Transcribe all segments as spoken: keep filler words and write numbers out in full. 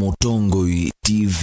Mũtongoi T V.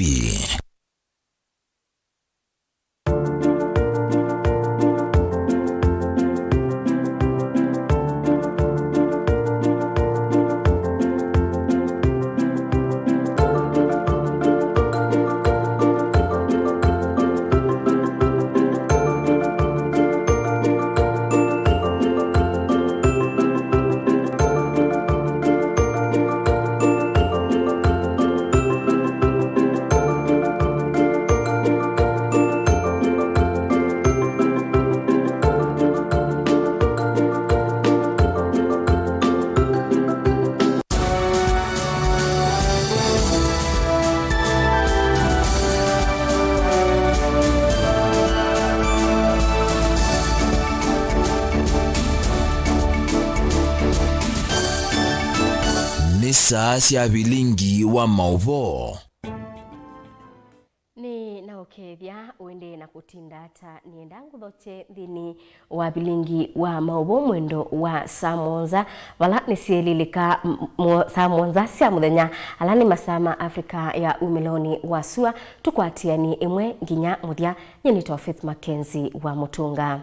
Nĩ saa sya vilingi wa maũvoo. Nĩ na ũkethya ũendee na kũtinda ata, nĩenda ngũthokye nthĩnĩ wa vilingi wa maũvoo mwendo wa saa mũonza, vala nĩsyĩlĩlĩka m-, mo-, saa mũonza sya mũthenya, ala nĩ masaa ma Africa ya umĩlonĩ wa sua, tũkwatĩanĩ ĩmwe nginya mũthya. Nyie nĩtawa Faith Mackenzie wa Mũtũnga.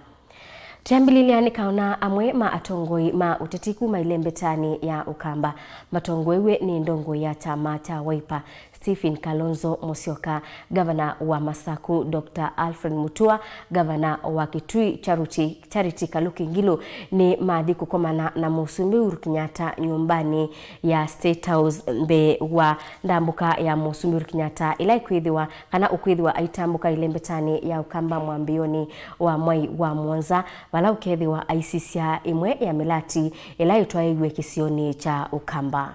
Twĩambĩlĩlya nĩ kaona amwe ma atongoi ma ũteti kuma ĩlembetanĩ ya Ũkamba matongoew'e nĩ ndongoi ya kyama kya Wiper, Stephen Kalonzo Musyoka, ngavana wa Masaku, Doctor Alfred Mutua, ngavana wa Kitui, Charity, Charity Kaluki Ngilu, nĩ mathi kũkomana na Mũsumbĩ Uhuru Kenyatta nyũmbanĩ ya State House mbee wa ndambũka ya Mũsumbĩ Uhuru Kenyatta, ĩla ĩkwĩthĩwa kana ũkwĩthĩwa aitambũka ĩlembetanĩ ya Ũkamba mwambĩĩonĩ wa mwai wa mũonza, vala ũkethĩwa aisisya ĩmwe ya mĩlati ĩla ĩtwaĩiw'e kĩsionĩ kya Ũkamba.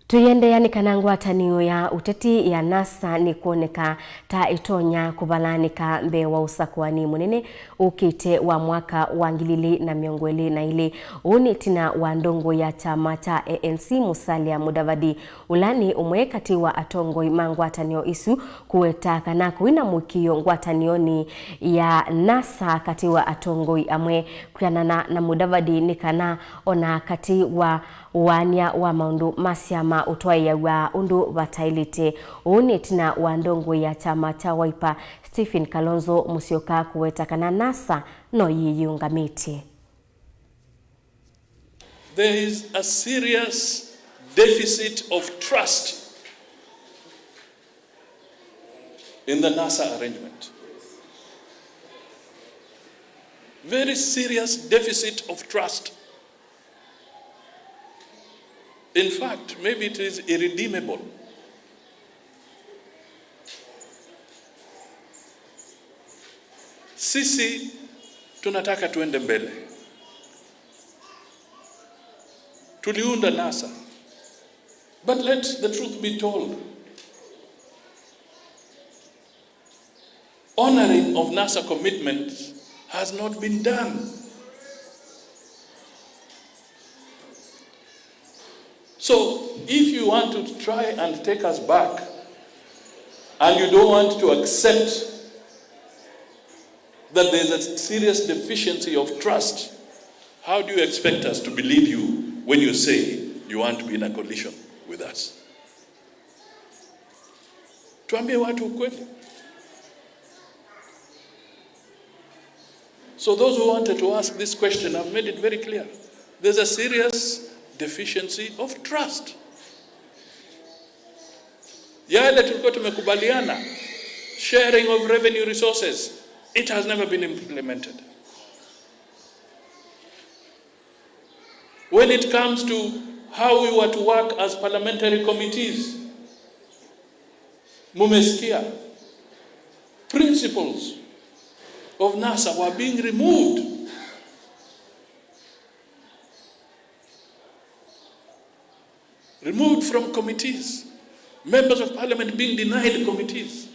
Tũiendeea nĩ kana ngwatanĩo ya ũteti ya NASA nĩkwoneka ta ĩtonya kũvalanĩka mbee wa ũsakũani mũnene ũkĩte wa mwaka wa ngili ilĩ na mĩongo ĩlĩ na ilĩ. Ũu nĩ ĩtina wa ndongoi ya kyama kya A N C Musalia Mudavadi, ũla nĩ ũmwe katĩ wa atongoi ma ngwatanĩo isu, kũweta kana kũina mũĩkĩĩo ngwatanĩonĩ ya NASA katĩ wa atongoi amwe. Kwĩanana na Mudavadi, nĩ kana ona katĩ wa ũaany'a wa maũndũ ma syama ũtwaĩĩaw'a ũndũ vataĩlĩte. Ũu nĩ ĩtina wa ndongoi ya kyama kya Wiper, Stephen Kalonzo Musyoka, kũweta kana NASA no yĩyĩũngamĩtye. There is a serious deficit of trust in the NASA arrangement. Very serious deficit of trust. In fact, maybe it is irredeemable. Sisi tunataka tuende mbele. Tuliunda NASA. But let the truth be told. Honoring of NASA commitments has not been done. So, if you want to try and take us back, and you don't want to accept that there is a serious deficiency of trust, how do you expect us to believe you when you say you want to be in a coalition with us? Tuambie watu ukweli. So those who wanted to ask this question, I've made it very clear. There's a serious deficiency of trust. Yale tulikuwa tumekubaliana, sharing of revenue resources, it has never been implemented. When it comes to how we were to work as parliamentary committees, mumesikia, principals of NASA were being removed. Removed from committees. Members of parliament being denied committees.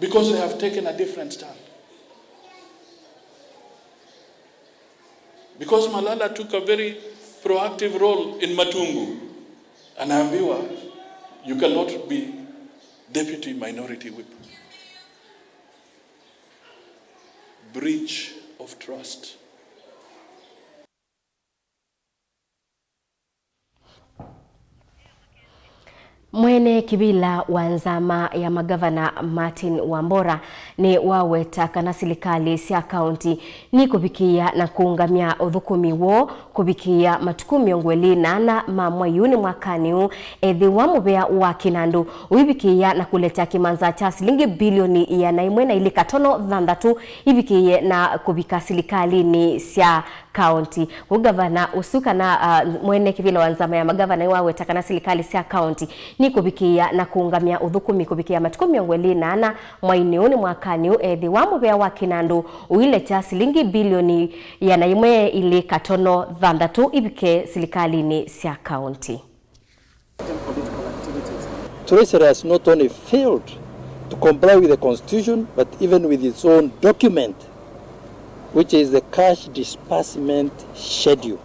Because they have taken a different stand. Because Malala took a very proactive role in Matungu, anaambiwa, "You cannot be deputy minority whip." Breach of trust. Mwene kĩvĩla wa nzama ya magavana Martin Wambora nĩ waweta kana silikalĩ sya kaunti nikũvikĩĩa na kũũngamya ũthũkũmi woo kũvikĩĩa matukũ mĩongo ĩlĩ na ana ma mwai ũũ nĩ mwakanĩ ũũ, ethĩwa mũvea wa kĩnandũ ũivikĩĩa na kũleta kĩmanza kya silingi bilioni ĩana ĩmwe na ilĩ katono thanthatũ ivikĩĩe na kũvika silikalĩnĩ sya kaunti. Kwoou ngavana ũsu kana, ah, mwene kĩvĩla wa nzama ya magavana nĩwaweta kana silikalĩ sya kaunti nikũvikĩĩa na kũũngamya ũthũkũmi kũvikĩĩa matukũ mĩongo ĩlĩ na ana mwai-inĩ ũũ nĩ mwakanĩ ũũ, ethĩwa mũvea wa kĩnandũ ũilekya silingi bilioni ĩana ĩmwe ilĩ katono thanthatũ ivike silikalĩnĩ sya kaunti. Treasury has not only failed to comply with the constitution, but even with its own document, which is the cash disbursement schedule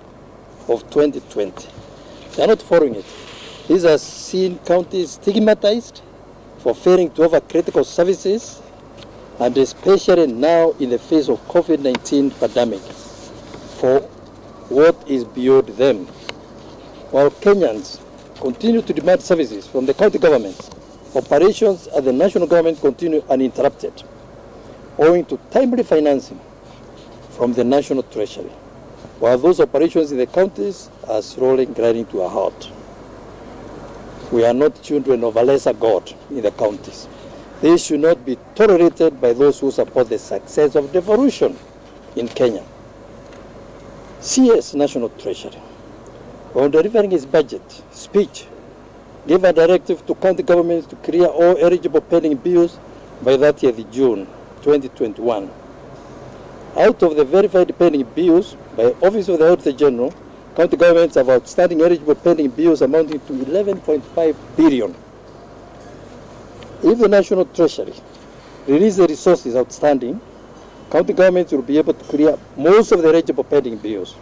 of twenty twenty. They are not following it. This has seen counties stigmatized for failing to offer critical services, and especially now in the face of COVID nineteen pandemic, for what is beyond them. While Kenyans continue to demand services from the county government, operations at the national government continue uninterrupted, owing to timely financing from the National Treasury, while those operations in the counties are slowly grinding to a halt. We are not children of a lesser God in the counties. This should not be tolerated by those who support the success of devolution in Kenya. C S National Treasury, while delivering his budget speech, gave a directive to county governments to clear all eligible pending bills by thirtieth June twenty twenty-one. Out of the verified pending bills by Office of the Auditor General, county governments have outstanding eligible pending bills amounting to eleven point five billion. If the National Treasury release the resources outstanding, county governments will be able to clear most of the eligible pending bills,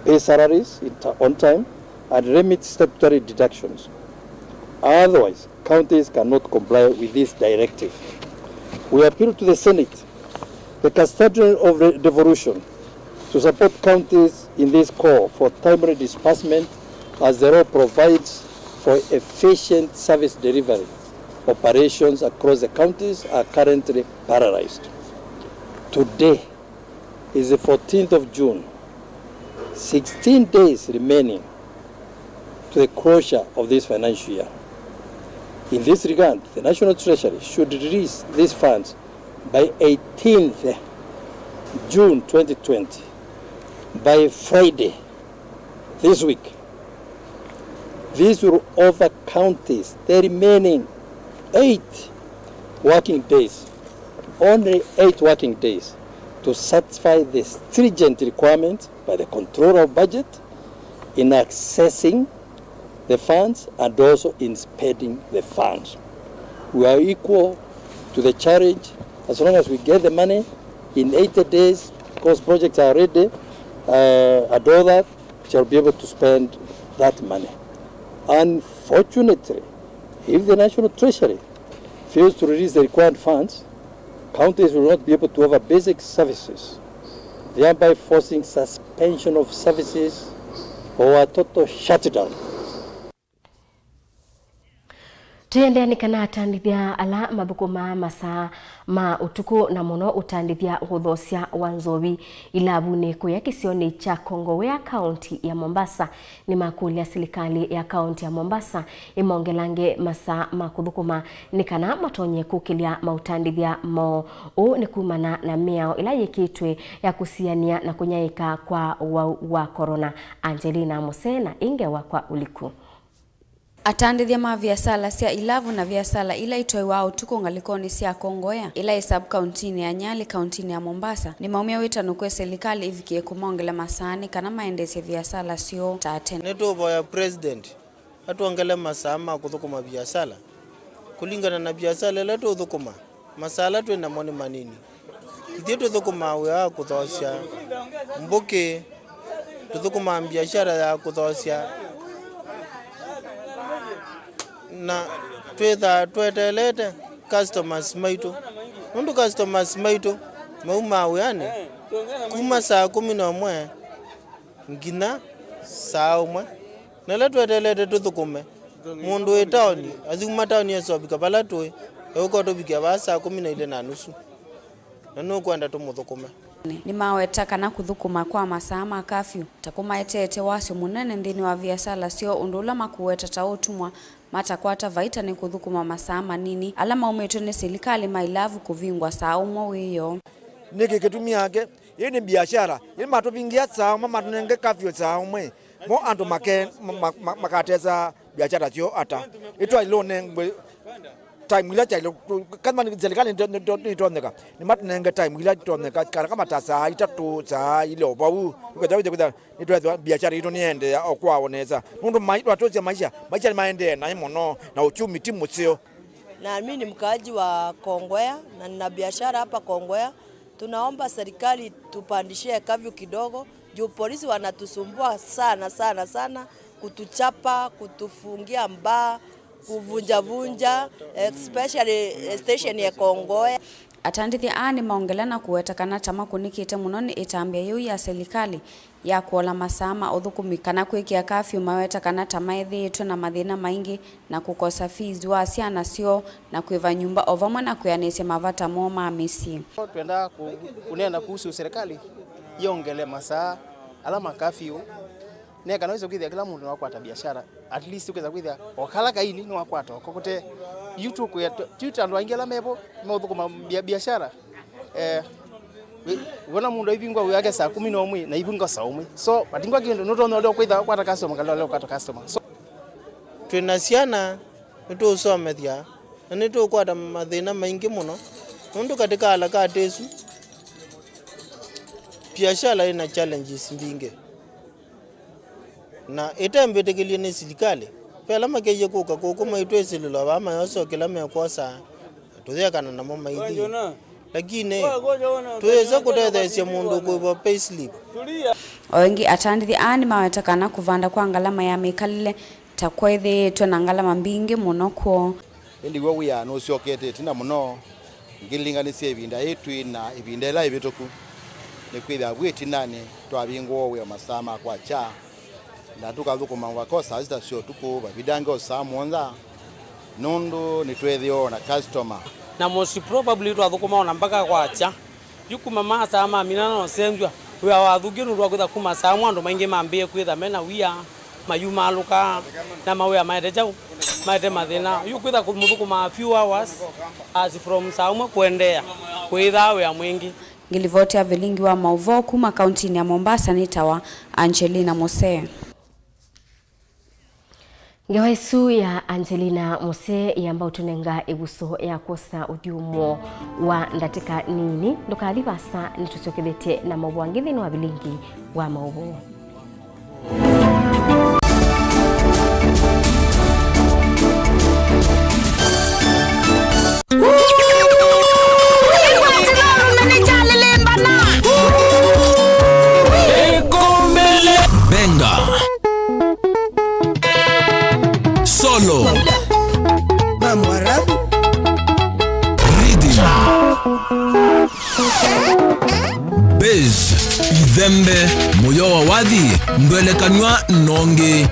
pay salaries in ti-, on time, and remit statutory deductions. Otherwise, counties cannot comply with this directive. We appeal to the Senate, the custodian of re-, devolution, to support counties in this call for timely disbursement, as the law provides for efficient service delivery. Operations across the counties are currently paralyzed. Today is the fourteenth of June, sixteen days remaining to the closure of this financial year. In this regard, the National Treasury should release these funds by eighteenth June twenty twenty, by Friday this week. This will offer counties the remaining eight working days, only eight working days, to satisfy the stringent requirements by the Controller of Budget in accessing the funds and also in spending the funds. We are equal to the challenge as long as we get the money in eighty days, because projects are ready, uh, and all that, shall be able to spend that money. Unfortunately, if the National Treasury fails to release the required funds, counties will not be able to offer basic services, thereby forcing suspension of services or a total shutdown. Tũiendeea nĩ kana atandĩthya ala mathũkũmaa masaa ma ũtukũ na mũno ũtandĩthya wa ũthosya wa nzovi ilavunĩ kũya kĩsionĩ kya Kongowea, kaunti ya Mombasa, nĩmakũlya silikalĩ ya kaunti ya Mombasa ĩmongelange masaa ma kũthũkũma nĩ kana matonye kũkĩlya maũtandĩthya moo. Ũũ nĩ kumana na mĩao ĩla yĩkĩtwe ya kũsiany'a na kũnyaĩĩka kwa ũwau wa korona. Angelina Musena ĩ ngewa kwa ũliku. Atandĩthya ma viasala sya ilavu na viasala ila itwaĩwa ũtukũ ngalĩkonĩ sya Kongowea, ĩla ĩ sub-kauntinĩ ya Nyali, kauntinĩ ya Mombasa, nĩmaumya wĩtano kwĩ silikalĩ ĩvikĩe kũmongela masaa nĩ kana maendeesye viasala syoo ta tene. Nĩtũũvoya President atwongele masaa ma kũthũkũma viasala kũlingana na viasala ila tũũthũkũma. Masaa ala twĩ namo nĩ manini. Ithyĩ tũthũkũmaa wĩa wa kũthoosya mbũkĩ, tũthũkũmaa mbiasyara ya kũthoosya, na twĩthaa tweteelete customers maitũ. Nũndũ customers maitũ maumaa wĩanĩ kuma saa kũmi na ũmwe nginya saa ũmwe. Na ĩla tweteelete tũthũkũme, Mũndũ wĩ taoni, athuma taoni esovika vala tũĩ, eũka ũtũvikĩa vaa saa kũmi na ilĩ na nusu. Na nũkwenda tũmũthũkũme. Nĩmaweta kana kũthũkũma kwa masaa ma kafyu ta kũmaeteete wasyo mũnene nthĩnĩ wa viasala syoo, ũndũ ũla makũweta ta ũtumwa, matakwata vaita nĩ kũthũkũma masaa manini ala maumĩtw'e nĩ silikalĩ mailavu kũvingwa saa ũmwe wĩoo. Nĩkĩ kĩtumi yake? Ĩĩ nĩ biashara. Ĩĩ matũvingĩa saa ũmwe, matũnenge kafyu saa ũmwe. Mo andũ make-, ma-, ma-, ma-, makatesa biashara syoo ata? Ĩtwaĩle ũnengwe time ila kyaĩle, kama nĩ serikali nĩ, nĩ, nĩ, nĩtonyeka, nĩmatũnenge time ila itonyeka, kana kama ta saa itatũ, saa ilĩ o vau, nĩkenda wĩthe kwĩtha nĩtwethwa biashara itũ nĩendeea o kwao nesa. Nũndũ mai-, twatũsya maisha, maisha nĩmaendee naĩ mũno, na uchumi ti mũseo. Na mimi ni mkaaji wa Kongwea na nina biashara hapa Kongwea. Tunaomba serikali tupandishie kafyu kidogo, juu polisi wanatusumbua sana, sana, sana, kutuchapa, kutufungia mbaa, kuvunjavunja, especially, eh, station ya Kongwea. Atandĩthya aa nĩmaongela na kũweta kana ta makũnĩkĩte mũno nĩ ĩtambya yĩu ya silikalĩ ya kũola masaa ma ũthũkũmi kana kwĩkĩa kafyu, maweta kana ta maĩthĩĩtwe na mathĩna maingĩ na kũkosa fees wa syana syoo na kwĩva nyũmba o vamwe na kwĩanĩsya mavata moo ma mĩsyĩ. Twenda ku-, kũneena kuhusu serikali yongele masaa ala ma kafyu, ne kana wĩse kwĩthĩa kĩla mũndũ nĩwakwata biashara, at least ũkesa kwĩthĩa o kala kaini nĩwakwata oko kũte yu tũkwĩa tu andũ aingĩ ala mevo meũthũkũma bia-, biashara. Eh, wĩ-, wona mũndũ aivingwa wĩ wake saa kũmi na ũmwe na ivingwa saa ũmwe. So, vatingwa kĩndũ, nũtonya ũlea kwĩtha kwata customer, kana ũlea kwata customer. So, twĩ na syana, nĩtũũsomethya, na nĩtũũkwata mathĩna maingĩ mũno, nũndũ katĩ ka alakatĩ ĩsu, biashara ĩna challenges mbingĩ. Na ĩte mbĩtĩkĩlye nĩ silikalĩ, ve ala makeiye kũka kũkũ maitwĩsĩlĩlwa vaa mayosa o kĩla mekwosa, na tũyekana namo maithi. Lakini, tũyĩsa kũtetheesya mũndũ kũĩvwa payslip. O ĩngĩ, atandĩthya aa nĩmaweta kana kũvanda kwa ngalama ya mĩkalĩle ta kwaĩthĩĩtwe na ngalama mbingĩ mũno kwoo. Ĩndĩ w'o wĩa nũsyokete ĩtina mũno ngĩlĩnganĩsya ĩvinda yĩĩ twĩ na ĩvinda ĩla ĩvĩtũku. Nĩkwĩthĩwa vu ĩtinanĩ twavingũa wĩa masaa ma kwakya, na tũkathũkũma vakoo saa sita sya ũtukũ, vavindange o saa mũonza, nũndũ nĩtweethĩawa na customer. Na most probably twathũkũma ona mpaka kwakya. Yu kuma masaa ma mina na ũsengywa, wĩa wathũkie nũndũ wa kwĩtha kuma saa ĩmwe andũ maingĩ mambĩĩe kwĩtha me na wia, mayumaalũka, na mawĩa maete kyaũ, maete mathĩna. Yu kwĩtha kũmũthũkũma a few hours, as from saa ĩmwe kũendeea, kũĩthaa wĩa mwingĩ. Ngĩlivoti ya vilingi wa maũvoo kuma kauntinĩ ya Mombasa nĩtawa Angelina Musee. Ngewa ĩsu ya Angelina Musee yamba ũtũnenga ĩvuso ya kwosa ũthyũmũo wa ndatĩka nini. Ndũkathi vaasa, nĩtũsyokethete na maũvoo angĩ nthĩnĩ wa vilingi wa maũvoo. Benga. Solo. Rhythm. Bass. Ithembe. Mũyo wa wathi. Ndwelekanw'a nongi.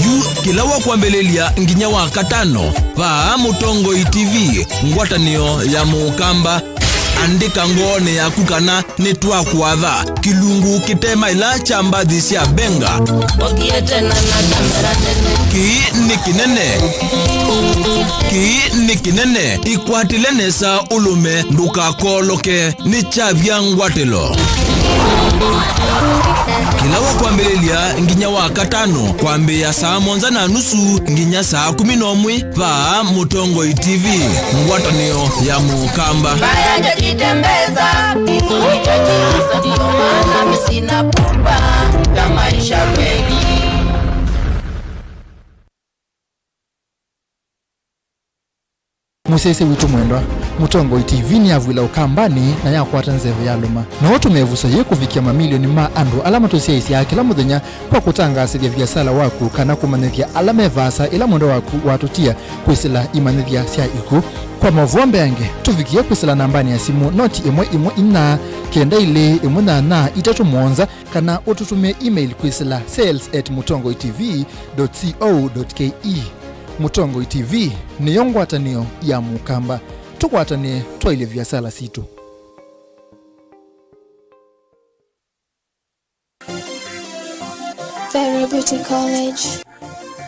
Yu kĩla wa kwambĩlĩlya nginya wa katano, vaa Mũtongoi T V, ngwatanĩo ya Mũkamba. Andĩka ngoonĩ yaku kana nĩtwakwatha kĩlungu kĩte maĩla kya mbathi sya Benga. Ũthiĩte na na kamera nene. Kĩĩ nĩ kĩnene. Kĩĩ nĩ kĩnene. Ĩkwatĩle nesa ũlũme, ndũkakooloke. Nĩ kyavya ngwatĩlo. Kĩla wa kwambĩlĩlya nginya wa katano, kwambĩĩa saa mũonza na nusu nginya saa kũmi na ũmwe, vaa Mũtongoi T V, ngwatanĩo ya Mũkamba. Mbaya hajajitembeza, hicho hicho chanzo, ndio maana mimi sina pupa ya maisha kweli. Mũsyaĩĩsya witũ mwendwa, Mũtongoi T V nĩyavw'ĩla Ũkambanĩ na yakwata nzeve ya lũma. No ũtũme ĩvuso yĩĩ kũvikĩa mamilioni ma andũ ala matũsyaĩĩsyaa kĩla mũthenya kwa kũtangaasĩthya viasala waku kana kũmanyĩthya ala me vaasa ĩla mwendwa waku watũtia kwĩsĩla imanyĩthya sya ikw'ũ. Kwa maũvoo mbeange, tũvikĩe kwĩsĩla nambanĩ ya simũ noti ĩmwe ĩmwe inya, kenda ilĩ ĩmwe nyanya itatũ mũonza, kana ũtũtũmĩe email kwĩsĩla sales at mũtongoi T V dot co dot K E. Mũtongoi T V nĩyo ngwatanĩo ya Mũkamba. Tũkwatanĩe twaĩlye viasala sitũ. Vera Beauty College.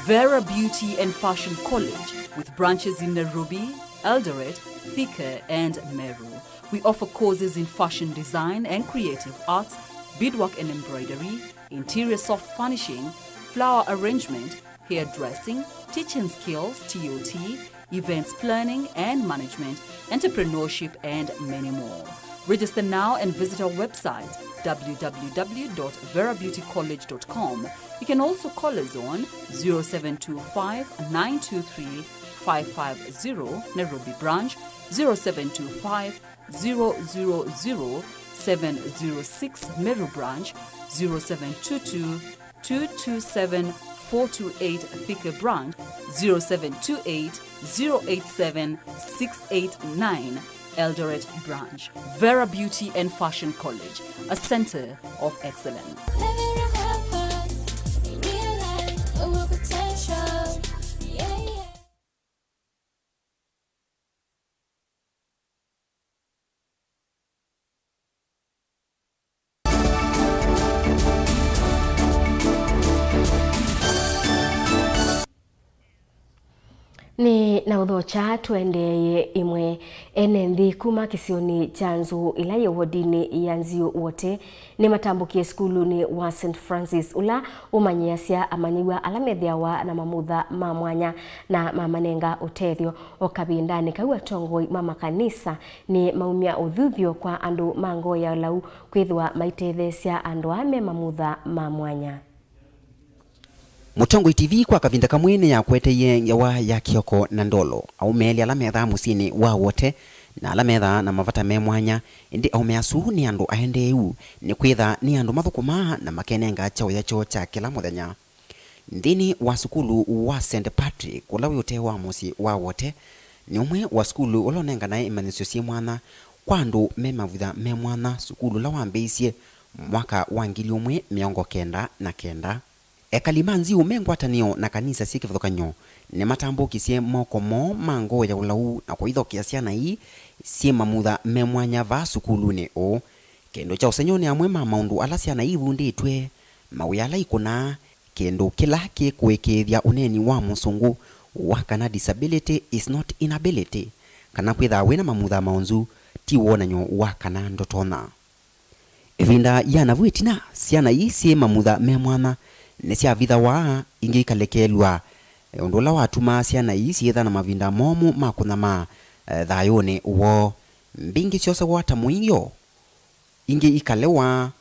Vera Beauty and Fashion College, with branches in Nairobi, Eldoret, Thika, and Meru. We offer courses in fashion design and creative arts, beadwork and embroidery, interior soft furnishing, flower arrangement, hairdressing, teaching skills, T O T, events planning and management, entrepreneurship, and many more. Register now and visit our website, w w w dot vera beauty college dot com. You can also call us on zero seven two five, nine two three, five five zero, Nairobi branch, zero seven two five, zero zero zero, seven zero six, Meru branch, zero seven two two, two two seven, four two eight, Thika branch, zero seven two eight, zero eight seven, six eight nine, Eldoret branch. Vera Beauty and Fashion College, a center of excellence. Nĩ na ũthokya tũendeeye ĩmwe. Ene nthĩ kuma kĩsionĩ kya Nzũũ ĩla yĩ wodinĩ ya Nziũ Wote nĩmatambũkie sukulunĩ wa Saint Francis, ũla ũmanyĩasya amanyĩw'a ala methĩawa na mamutha ma mwanya na mamanenga ũtethyo. O kavindanĩ kau, atongoi ma makanisa nĩmaumya ũthuthyo kwa andũ ma ngoo ya ũlau kwĩthĩwa maitetheesya andũ aa me mamutha ma mwanya. Mũtongoi T V kwa kavinda kamwe nĩyakweteie ngewa ya kĩoko na ndolo. Aũme elĩ ala methaa mũsyĩnĩ wa Wote na ala methaa na mavata me mwanya, ĩndĩ aũme asu nĩ andũ aendeeu, nĩkwĩtha nĩ andũ mathũkũmaa na makenenga kyaũya kyoo kya kĩla mũthenya. Nthĩnĩ wa sukulu wa Saint Patrick, ũla wĩ ũtee wa mũsyĩ wa Wote, nĩ ũmwe wa sukulu ũla ũnenganae imanyĩsyo syĩ mwanya kwa andũ me mavutha me mwanya, sukulu ũla wambĩĩisye mwaka wa ngili ũmwe mĩongo kenda na kenda. Ekali ma Nziũ me ngwatanĩo na kanisa syĩ kĩvathũkany'o nĩmatambũkisye moko moo ma ngoo ya ũlau na kũithokea syana ii syĩ mamutha me mwanya vaa sukulunĩ ũũ. Kĩndũ kya ũseny'o nĩ amwe ma maũndũ ala syana ii ivundĩtw'e, mawĩa ala ikũnaa, kĩndũ kĩla kĩkũĩkĩĩthya ũneeni wa mũsũngũ wa kana disability is not inability, kana kwĩthaa wĩna mamutha maonzu ti wonany'o wa kana ndũtonya. Ĩvinda ya navu ĩtina, syana ii syĩ mamutha me mwanya nĩsyavithawa, ingĩ ikalekeelw'a, ũndũ ũla watumaa syana ii syĩtha na mavinda momũ ma kũnyamaa, eh, thayũnĩ woo. Mbingĩ syosewa ta mũio, ingĩ ikalewa,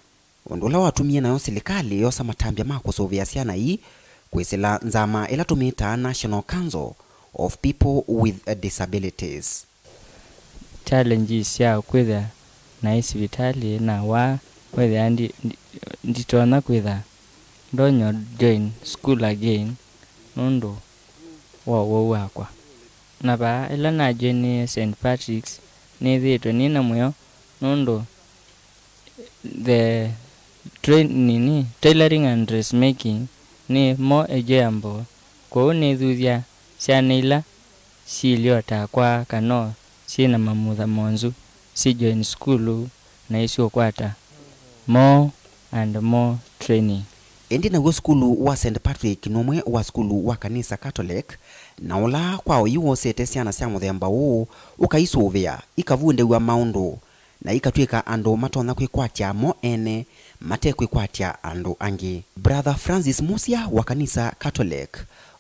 ũndũ ũla watumie nayo silikalĩ yosa matambya ma kũsũvĩa syana ii kwĩsĩla nzama ĩla tũmĩtaa National Council of People with Disabilities. Challenges sya kwĩthĩa naĩ sivitalĩ na waa wĩthĩa ndi-, ndi-, nditonya kwĩtha ndonya join school again nũndũ wa ũwau wakwa. Na vaa ĩla na joinie Saint Patrick's, nĩthĩĩtwe nĩ na mũyo nũndũ the train, nini, tailoring and dressmaking nĩ more enjoyable, kwoou nĩthuthya syana ila syĩlyĩ o takwa kana o syĩ na mamutha monzu si join sukulu na isyũkwata more and more training. Ĩndĩ naw'o sukulu wa Saint Patrick nĩ ũmwe wa sukulu wa kanisa Catholic, na ũla kwa oyu wosete syana sya mũthemba ũũ ũkaisũvĩa, ikavundĩw'a maũndũ, na ikatw'ĩka andũ matonya kwĩkwatya mo ene mate kwĩkwatya andũ angĩ. Brother Francis Musya wa kanisa Catholic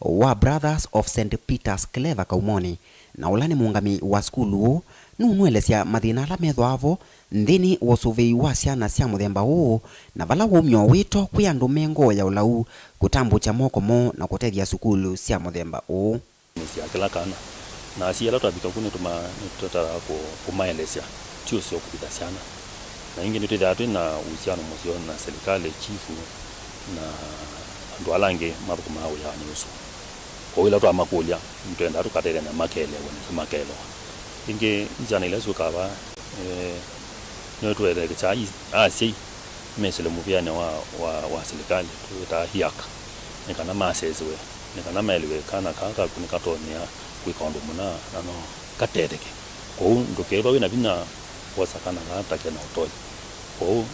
wa Brothers of Saint Peter's Clever Kaumoni, na ũla nĩ mũũngamĩi wa sukulu ũũ, nũnũelesya mathĩna ala methĩawa vo nthĩnĩ wa ũsũvĩi wa syana sya mũthemba ũũ, na vala waumya wĩto kwĩ andũ me ngoo ya ũlau kũtambũkya moko moo na kũtethya sukulu sya mũthemba ũũ. Nĩ sya kĩla kana. Na asyai ala twavika ku nĩtũma-, nĩtũtataa kũ-, kũmaelesya ti ũseo kũvitha syana. Na ĩngĩ nĩtwĩthĩawa twĩ na uhusiano mũseo na serikali, chifu, na andũ ala angĩ mathũkũmaa wĩanĩ ũsu. Kwoou ĩla twamakũlya, nĩtwendaa tũkatethya na makeelewa nesa, makeelewa. Ĩngĩ syana ila syũkaa vaa, eh, nĩtũelekesya i-, asyai mesĩle mũvĩanĩ wa, wa, wa silikalĩ twĩtaa hiaka, nĩ kana masesiwe, nĩ kana maelewe kana kana kaa kaku nĩkatonyea kwĩka ũndũ mũna na no katetheke. Kwoou ndũkethwa wĩ na vinya kwosa kana kaa ta kena ũtoi. Kwoou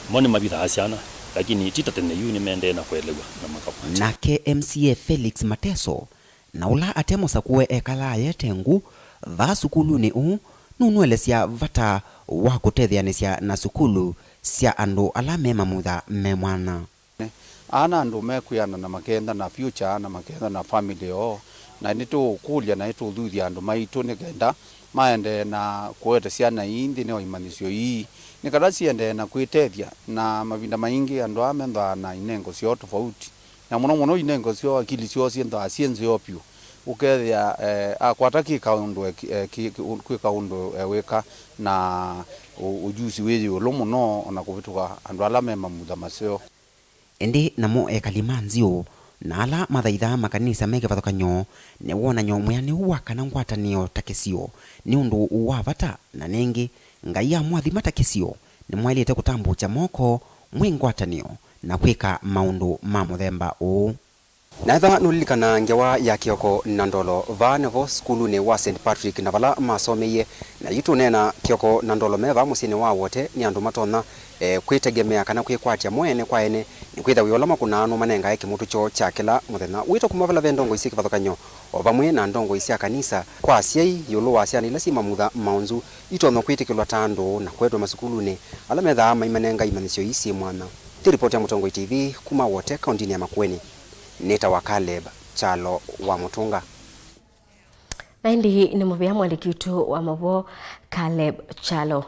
mo nĩmavithaa syana, lakini ti ta tene, yu nĩmaendee na kũelewa na makakwatya. Nake M C A Felix Mateso, na ũla ate mũsakũe ekalaa Yetengu vaa sukulunĩ ũũ, nũnũelesya vata wa kũtetheanĩsya na sukulu sya andũ ala me mamutha me mwana. Aa nĩ andũ mekwĩana na makenda na future na makenda na family yoo, na nĩtũũkũlya na nĩtũũthuthya andũ maitũ nĩ kenda maendee na kũete syana ii nthĩnĩ wa imanyĩsyo ii, nĩ kana siendee na kwĩtethya. Na mavinda maingĩ andũ aa methĩawa na inengo syoo tofauti, na mũno mũno inengo syoo, akili syoo syĩthĩawa syĩ nzeo vyũ. Ũkethĩa, eh, akwata kĩ kaũndũ eki-, eh, kĩ-, kĩ-, kwĩ kaũndũ ewĩka na ũ-, ũjusi wĩ ĩũlũ mũno o na kũvĩtũka andũ ala me mamutha maseo. Ĩndĩ namo ekali ma nzyũ na ala mathaithaa makanisa me kĩvathũkany'o nĩ wonany'o mwĩanĩu wa kana ngwatanĩo ta kĩsio nĩ ũndũ wa vata, na nĩngĩ Ngai amũathima ta kĩsio, nĩmwaĩlĩte kũtambũũkya moko mwĩ ngwatanĩo na kwĩka maũndũ ma mũthemba ũũ. Na ethĩwa nũlilikana ngewa ya Kĩoko na Ndolo, vaa nĩvo sukulunĩ wa Saint Patrick na vala masomeie, na yu tũneena Kĩoko na Ndolo me vaa mũsyĩnĩ wa Wote, nĩ andũ matonya, eh, kwĩtegemea kana kwĩkwatya mo ene kwa ene, nĩkwĩtha wĩa ũla makũnaa nũmanengae kĩmũtũ kyoo kya kĩla mũthenya. Wĩto kuma vala ve ndongoi syĩ kĩvathũkany'o, o vamwe na ndongoi sya kanisa, kwa asyai ĩũlũ wa syana ila syĩ mamutha maonzu itonya kwĩtĩkĩlwa ta andũ na kũetwa masukulunĩ ala methaa maimanenga imanyĩsyo ii syĩ mwanya. Nĩ ripoti ya Mũtongoi T V kuma Wote, kaũntĩnĩ ya Makueni. Nĩtawa Caleb Kyalo wa Mũtũnga. Na ĩndĩ nĩ mũvea mwandĩki witũ wa maũvoo Caleb Kyalo.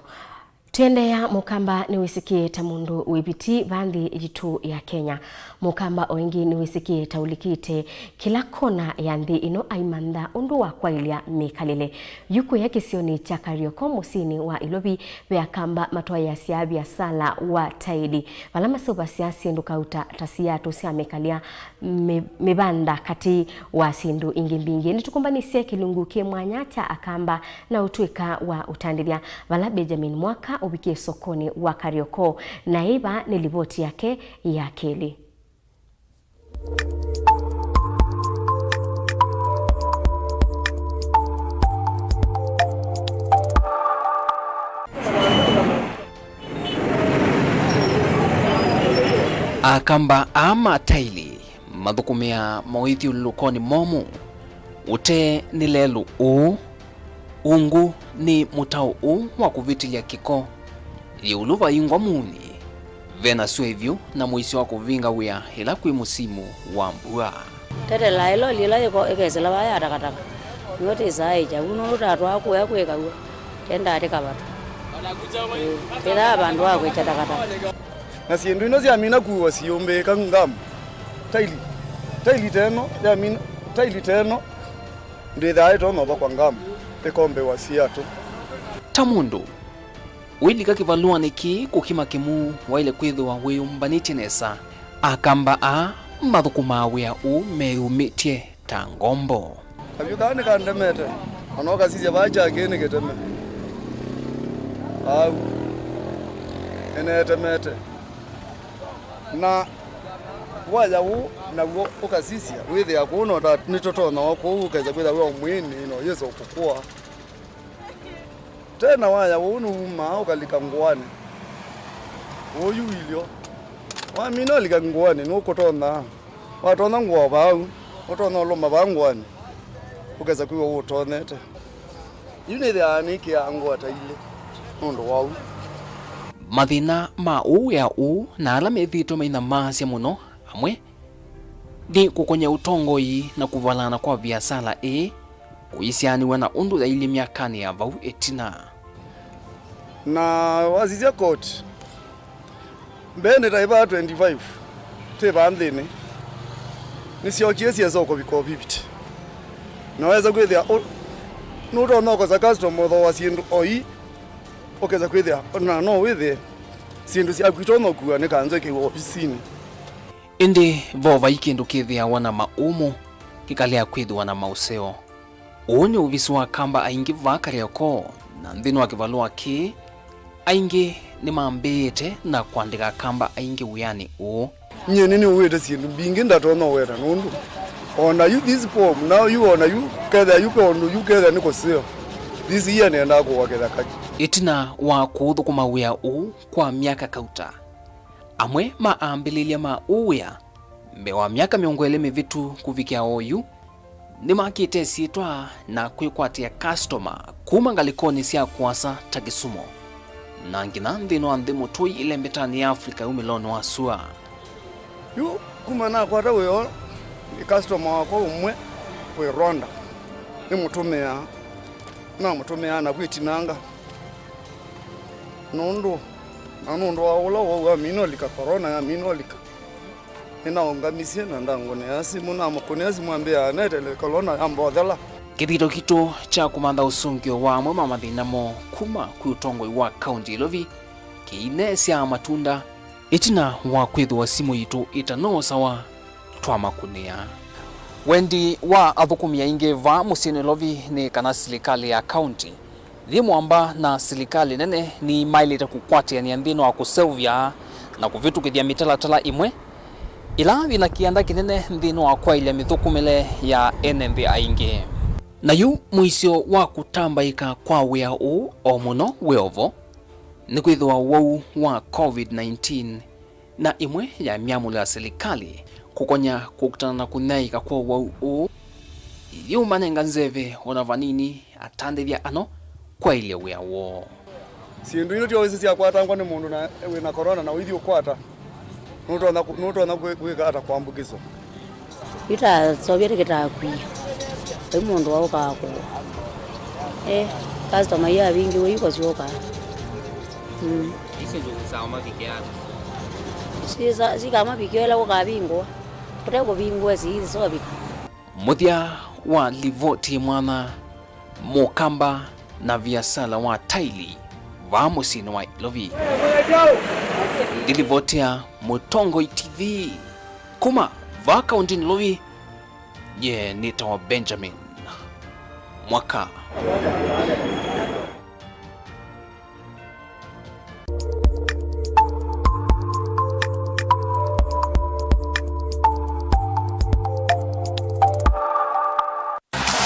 Tũendeea, Mũkamba nĩwĩsĩkĩe ta mũndũ wĩ viti vaa nthĩ yitũ ya Kenya. Mũkamba o ĩngĩ nĩwĩsĩkĩe ta ũlikĩte kĩla kona ya nthĩ ĩno aimantha ũndũ wa kwaĩlya mĩkalĩle. Yu kũya kĩsionĩ kya Karioko mũsyĩnĩ wa Ilovi ve Akamba matwaĩasya viasala wa taili, vala maseũvasya syĩndũ kauta ta siatũ sya mĩkalĩa, mĩ-, mĩvanda katĩ wa syĩndũ ingĩ mbingĩ. Nĩtũkũmbanĩsye kĩlungu kĩ mwanya kya Akamba na ũtw'ĩka wa ũtandĩthya, vala Benjamin Mwaka ũvikie sokonĩ wa Karioko, na ĩva nĩ livoti yake ya kelĩ. Akamba aa ma taili mathũkũmĩaa mawĩthyũlũlũkonĩ momũ. Ũtee nĩ lelũ ũũ, ungu nĩ mũtaũ ũũ wa kũvĩtĩlya kĩko, ĩũlũ vaingwa mũni, vena swevyũ na mũisyo wa kũvinga wĩa ĩla kwĩ mũsimu wa mbua. Tetela ĩloli ĩla ĩko-, ĩkesĩla vaa ya takataka, nĩyo tĩsaa ĩkya vu nũndũ tatwaa kũya kwĩka w'o, tendaa tĩkavatwa. Ĩĩ, twĩthaa vandũ va kwĩkya takataka. Na syĩndũ ino syamina kuwa siyũmbĩĩka ngamu. Taili, taili ta ĩno yamina, taili ta ĩno ndĩthaa ĩtonya ũvakwa ngamu, ĩkombĩwa siatũ. Ta mũndũ wĩlika kĩvalũanĩ kĩĩ kũkima kĩmuu, waĩle kwĩthĩwa wĩyũmbanĩtye nesa. Akamba aa mathũkũmaa wĩa ũũ meyumĩtye ta ngombo. Kavyũ kaa nĩkandemete, o na ũkasisya vaa kyakĩĩ nĩkĩteme. Au, nĩneetemete. Na waya ũũ naw'o ũkasisya, wĩthĩa kũu no ta nĩtũtonya o kũu, ũkesa kwĩthĩa wĩ o mwĩĩnĩ, no yĩsa ũkũkũa. Tena waya ũũ nĩwumaa ũkalika ngũanĩ. Ũyu ilyo. Wamina ũlika ngũanĩ, nũkũtonya. Watonya ngũa vau, ũtonya ũlũma vaa ngũanĩ. Ũkesa kwĩw'a ũtonyete. Yu nĩthĩaa nĩkĩaa ngũa ta ilĩ nũndũ wa ũu. Mathĩna ma ũũ wĩa ũũ na ala methĩĩtwe mainamaasya mũno amwe nĩ kũkony'a ũtongoi na kũvalana kwa viasala ĩĩ kũisyaanĩw'a na ũndũ yailyĩ myakanĩ ya vau ĩtina. Na wasisya koti, mbeenĩ ta ĩvaa twenty-five twĩ vaa nthĩnĩ, nĩsyookie syesa ũkũvika o fifty. Na wesa kwĩthĩa ũ-, Nũtonya ũkosa customer ũthooa syĩndũ o ii, ũkesa kwĩthĩa na no wĩthĩe syĩndũ syaku itonya ũkua nĩ kanzũ ĩkĩw'a ofisinĩ. Ĩndĩ vo vai kĩndũ kĩthĩawa na maũmũ kĩkalea kwĩthĩwa na maũseo. Ũũ nĩ ũvisi wa Akamba aingĩ vaa Kariakoo, na nthĩnĩ wa kĩvalũa kĩĩ, aingĩ nĩmambĩĩte na kũandĩka Akamba aingĩ wĩanĩ ũũ. Nyie nĩnĩũĩte syĩndũ mbingĩ ndatonya ũweta nũndũ ona yu this form, now yu ona yu kethĩa yu pe ũndũ yu kethĩa nĩ kũseo. This year nĩendaa kũwa kĩthaka. Ĩtina wa kũũthũkũma wĩa ũũ kwa myaka kauta, amwe ma ambĩlĩlya ma ũũ wĩa mbee wa myaka mĩongo ĩlĩ mĩvĩtu kũvikĩa oyu, nĩmakĩte syĩtwa na kwĩkwatĩa customer kuma ngalĩkonĩ sya kũasa ta Kisumu, na nginya nthĩnĩ wa nthĩ mũtũi ĩlembetanĩ ya Africa yumĩlonĩ wa sua. Yu kuma nakwata wĩa ũũ, nĩ customer wakwa ũmwe kwĩ Rwanda. Nĩmũtũmĩaa, namũtũmĩaa na kwĩtinanga. Nũndũ, na nũndũ wa ũla wau amina ũlika, corona yamina ũlika. Nĩnaũngamisye na ndangũnĩa simũ, namũkũnĩa simũ ambĩa anetele corona yambothela. Kĩthito kitũ kya kũmantha ũsũngĩo wa amwe ma mathĩna moo kuma kwĩ ũtongoi wa kaunti Ilovi kĩineesyaa matunda. Ĩtina wa kwĩthĩwa simũ yitũ ĩtanoosawa, twamakũnĩa. Wendi wa athũkũmi aingĩ vaa mũsyĩnĩ Ilovi nĩ kana silikalĩ ya kaunti yĩ mũamba na silikalĩ nene nĩmaĩlĩte kũkwatĩanĩa nthĩnĩ wa kũseũvya na kũvĩtũkĩthya mĩtalatala ĩmwe ĩla yĩ na kĩanda kĩnene nthĩnĩ wa kwaĩlya mĩthũkũmĩle ya ene nthĩ aingĩ. Na yu mũisyo wa kũtambaĩka kwa wĩa ũũ o mũno wĩ o vo, nĩkwĩthĩwa ũwau wa COVID nineteen na ĩmwe ya myamũlo ya silikalĩ kũkonya kũkitana na kũnyaĩĩka kwa ũwau ũũ, ĩyĩũmanenga nzeve o na vanini atandĩthya ano kwaĩlya wĩa woo. Syĩndũ ino tyo ĩsĩ syakwatangwa nĩ mũndũ na wĩ na corona na ũithi ũkwata. Nũtonya kũ-, nũtonya kwĩ-, kwĩka ata kwambũkĩswa? Yu taseũvya tĩkĩtakwia. Vai mũndũ waũkaa kũũ. Eh, customer yu avingĩwe yu kasyoka. Mm. Isu ndugu sawa mavikĩana. Sisa-, sikamavikĩwa ĩla kũkavingũa. Kũte kũvingũa siisi sovika. Mũthya wa livoti mwana Mũkamba na viasala wa taili vaa mũsyĩnĩ wa Ilovi. Ndilivotea Mũtongoi T V kuma vaa kaũntĩnĩ Ilovi, nyie nĩtawa Benjamin Mwaka.